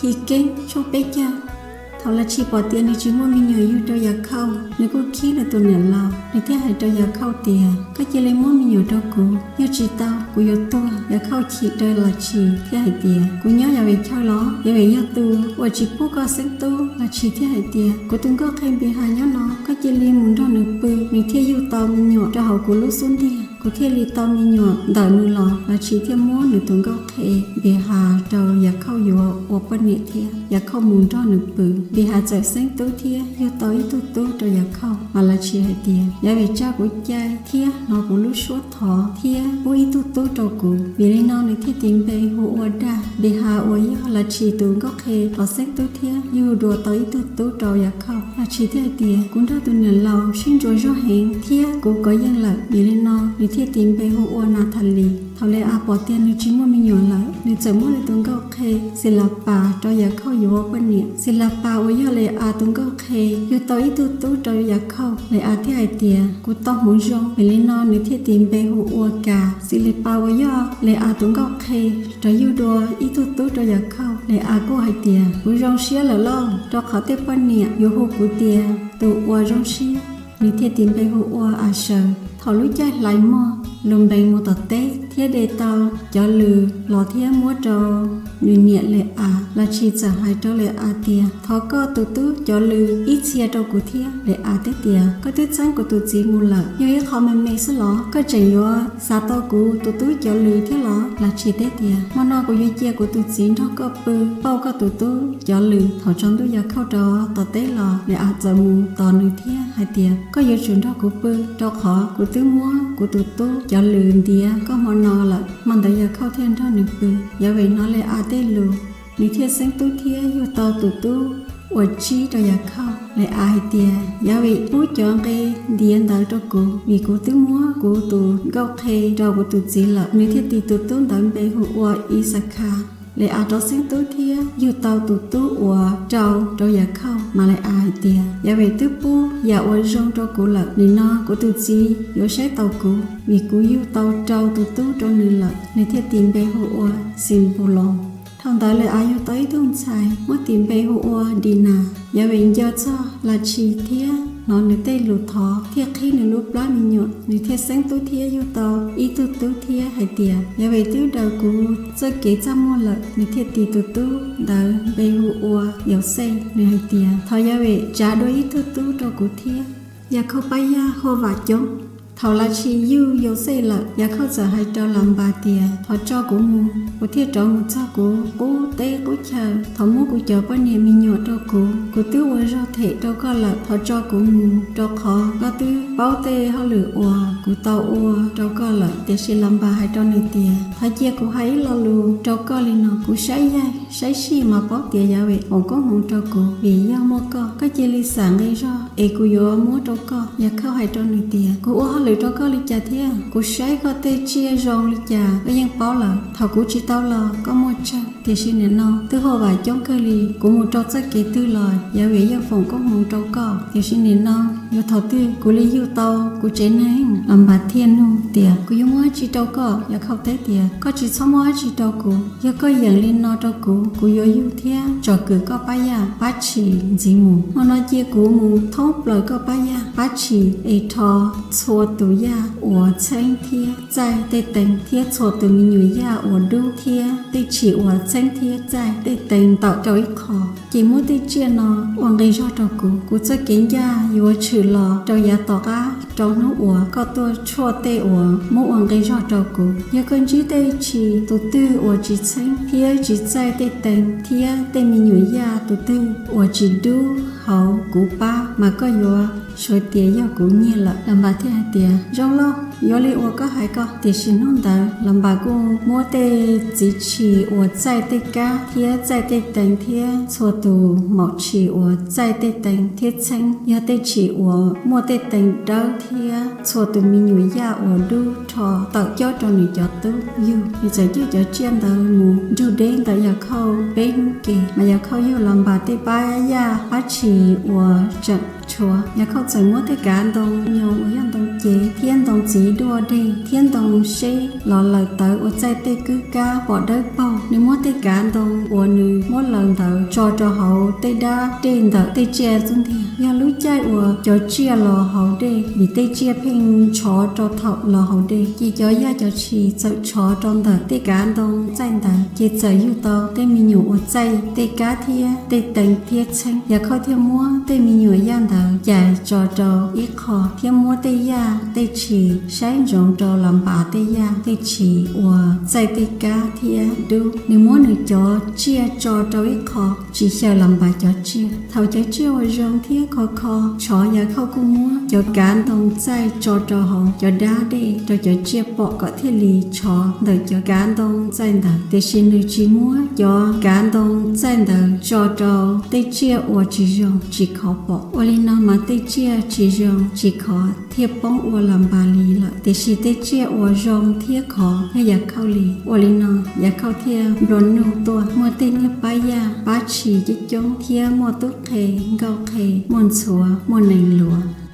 Chiv Keeb tshooj peb caug. Thaum Lav Tshis pom tias nws tsis muaj me nyuam yug rau Yakhauj, nws kuj khib nws tus niam laus. Nws thiaj hais rau Yakhauj tias, koj cia li muab me nyuam rau kuv, yog tsis tau kuv yuav tuag. Yakhauj chim rau Lav Tshis thiab hais tias, kuv nyob Yas Ves chaw los? Yas Ves yog tus uas tsis pub koj xeeb tub. Lav Tshis thiaj hais tias, kuv tus nkauj qhe Npis Has nyob no, koj cia li mus nrog nws pw, nws thiaj yug tau me nyuam rau hauv kuv lub xub ntiag, kuv thiaj li tau me nyuam ntawm nws los. Lav Tshis thiaj muab nws tus nkauj qhe Npis Has rau Yakhauj yuav ua poj niam thiab. Yakhauj mus nrog nws pw, Npis Has txawm xeeb tub thiab yug tau ib tug tub rau Yakhauj. Mas Lav Tshis hais tias, Yas Ves tsa kuv cai thiab hnov kuv lub suab thov thiab pub ib tug tub rau kuv. Vim li no nws thiaj tis npe hu ua Daj. Npis Has uas yog Lav Tshis tus nkauj qhe rov xeeb tub thiab yug dua tau ib tug tub rau Yakhauj. Lav Tshis thiaj hais tias, kuv nrog tus niam laus sib ntsuas zog heev thiab kuv kov yeej lawm. Vim li no nws thiaj tis npe hu ua Nas Thas Lis. Thaum Li As pom tias nws tsis muaj me nyuam lawm, nws txawm muab nws tus nkauj qhe Xis Las Pas rau Yakhauj yuav ua poj niam. Xis Las Pas uas yog Li As tus nkauj qhe yug tau ib tug tub rau Yakhauj. Li As thiaj hais tias, kuv tau hmoov zoo. Vim li no nws thiaj tis npe hu ua Kas. Xis Las Pas uas yog Li As tus nkauj qhe rov yug dua ib tug tub rau Yakhauj. Li As kuj hais tias, kuv zoo siab lawm lauj, rau qhov tej poj niam yuav hu kuv tias tus uas zoo siab. Nws thiaj tis npe hu ua As Saws. Thaum lub caij hlais muag, lus npeev mus tom teb thiab de tau cov lws los thiab muab rau nws niam Li As. Lav Tshis txawm hais rau Li As tias, thov koj tus tub cov lws ib txhia rau kuv thiab. Li As teb tias, koj twb txheeb kuv tus txiv mus lawm, yog ib qho me me xwb los? Koj tseem yuav xav tau kuv tus tub cov lws thiab los? Lav Tshis teb tias, hmo no kuv yuav cia kuv tus txiv nrog koj pw, pauj koj tus tub cov lws. Thaum tsaus ntuj Yakhauj rov tom teb los, Li As txawm mus tos nws thiab hais tias, koj yuav tsum nrog kuv pw, rau qhov kuv twb muab kuv tus tub cov lws ntiav koj hmo no lawm. Hmo ntawd Yakhauj thiaj nrog nws pw. Yas Ves hnov Li As tej lus, nws thiaj xeeb tub thiab yug tau tus tub uas tsib rau Yakhauj. Li As hais tias, Yas Ves pub cov nqe ntiav ntawd rau kuv, vim kuv twb muab kuv tus nkauj qhe rau kuv tus txiv lawm. Nws thiaj tis tus tub ntawd npe hu ua Ixakhas. Li As rov xeeb tub thiab yug tau tus tub uas rau rau Yakhauj. Mas Li As hais tias, Yas Ves twb pub yam uas zoo rau kuv lawm, nim no kuv tus txiv yuav saib taus kuv, vim kuv yug tau rau tus tub rau nws lawm. Nws thiaj tis npe hu ua Xinpuloos. Thaum ntawd Li As yug tau ib tug ntxhais, muab tis npe hu ua Dinas. Yas Ves nco txog Lav Tshis thiab hnov nws tej lus thov, thiaj qhib nws lub plab me nyuam. Nws thiaj xeeb tub thiab yug tau ib tug tub thiab hais tias, Yas Ves twb daws kuv txoj kev txaj muag lawm. Nws thiaj tis tus tub ntawd npe hu ua Yauxej. Nws hais tias, thov Yas Ves tsa dua ib tug tub rau kuv thiab. Yakhauj pab yaj huaj vam coob. Thaum Lav Tshis yug Yauxej lawm, Yakhauj txawm hais rau Lanpas tias, thov tso kuv mus, kuv thiaj rov mus txog kuv qub teb qub chaw. Thov muab kuv cov poj niam me nyuam rau kuv, kuv twb ua zog them rau koj lawm. Thov tso kuv mus, rau qhov koj twb paub tej hauj lwm uas kuv tau ua rau koj lawm. Tiam sis Lanpas hais rau nws tias, thov cia kuv hais ib lo lus rau koj li no, kuv saib yaig saib sij mas paub tias Yas Ves foom koob hmoov rau kuv, vim yog muaj koj. Koj cia li xam nqi zog es kuv yuav muab rau koj. Yakhauj hais rau nws tias, kuv ua hauj lwm rau koj li cas thiab? Kuv saib koj tej tsiaj zoo li cas koj yeej paub lawm. Thaum kuv tsis tau los koj muaj tsawg, tiam sis nim no twb huaj vam coob kawg li. Kuv mus rau txoj kev twg los Yas Ves yeej foom koob hmoov rau koj, tiam sis nim no yuav thaum twg kuv li yug tau kuv tsev neeg? Lanpas thiaj nug tias, kuv yuav muab dab tsi rau koj? Yakhauj teb tias, koj tsis txhob muab dab tsi rau kuv. Yog koj yeem li no rau kuv, kuv yuav yug thiab tsom kwm koj pab yaj Pab Tshis ntxiv mus. Hmo no cia kuv mus thoob plaws koj pab yaj Pab Tshis es rho txhua tus yaj uas txheeb thiab txaij tej teev thiab txhua tus me nyuam yaj uas dub thiab tej tshis uas txheeb thiab txaij tej teev ntawm rau ib qho. Ces muab tej tsiaj no ua nqi zog rau kuv. Kuv txoj kev ncaj yuav tshwm los rau yav tom qab rau hnub uas koj tuaj tshuaj tej uas muab ua nqi zog rau kuv. Yog koj ntsib tej tshis tus twg uas tsis txheeb thiab tsis txaij tej teev thiab tej me nyuam yaj tus twg uas tsis dub hauv kuv pab, mas koj yuav suav tias yog kuv nyiag lawm. Lanpas thiaj hais tias, zoo lauj, yuav li uas koj hais ko. Tiam sis hnub ntawd Lanpas kuj muab tej txiv tshis uas txaij tej kab thiab txaij tej teev thiab txhua tus maum tshis uas txaij tej teev thiab txheeb, yog tej tshis uas muaj tej teev dawb thiab txhua tus me nyuam yaj uas dub rho tawm cob rau nws cov tub yug. Nws txawm coj cov tsiaj ntawd mus nrug deb ntawm Yakhauj peb hnub ke, mas Yakhauj yug Lanpas tej pab yaj Pab Tshis uas tseem tshuav. Yakaub txawm muab tej kav ntoo nyoos uas yog ntoo cev thiab ntoo txiv duaj dej thiab ntoo seb los lawm tawv ua txaij tej kwj kab pom dawb paug. Nws muab tej kav ntoo uas nws muab lawm ntawd tso rau hauv tej dab dej ntawm tej tsiaj xub ntiag. Yog lub caij uas cov tsiaj los haus dej, vim tej tsiaj pheej ntshov rau thaum los haus dej, ces cov yaj cov tshis txawm tshov rau ntawm tej kav ntoo txaij ntawd, ces txawm yug tau tej me nyuam uas txaij tej kab thiab tej teev thiab txheeb. Yakaub thiaj muab tej me nyuam yaj ntawd cais tso rau ib qho thiab muab tej yaj tej tshis saib ntsoov rau Lanpas tej yaj tej tshis uas txaij tej kab thiab dub. Nws muab nws cov tsiaj tso rau ib qho, tsis xyaw Lanpas cov tsiaj. Thaum cov tsiaj uas zoo thiab khov kho tshov, Yakaub kuj muab cov kav ntoo txaij tso rau hauv cov dab dej rau cov tsiaj pom kom thiaj li tshov ntawm cov kav ntoo txaij ntawd, tiam sis nws tsis muab cov kav ntoo txaij ntawd tso rau tej tsiaj uas tsis zoo tsis khov pom. Ua li no mas tej tsiaj tsis zoo tsis khov thiaj poob ua Lanpas li lawm, tiam sis tej tsiaj uas zoo thiab khov yog Yakaub li. Ua li no Yakaub thiaj nplua nuj tuaj, muaj tej niag pab yaj pab tshis coob coob thiab muaj tub qhe nkauj qhe, muaj ntxhuav muaj nees luav.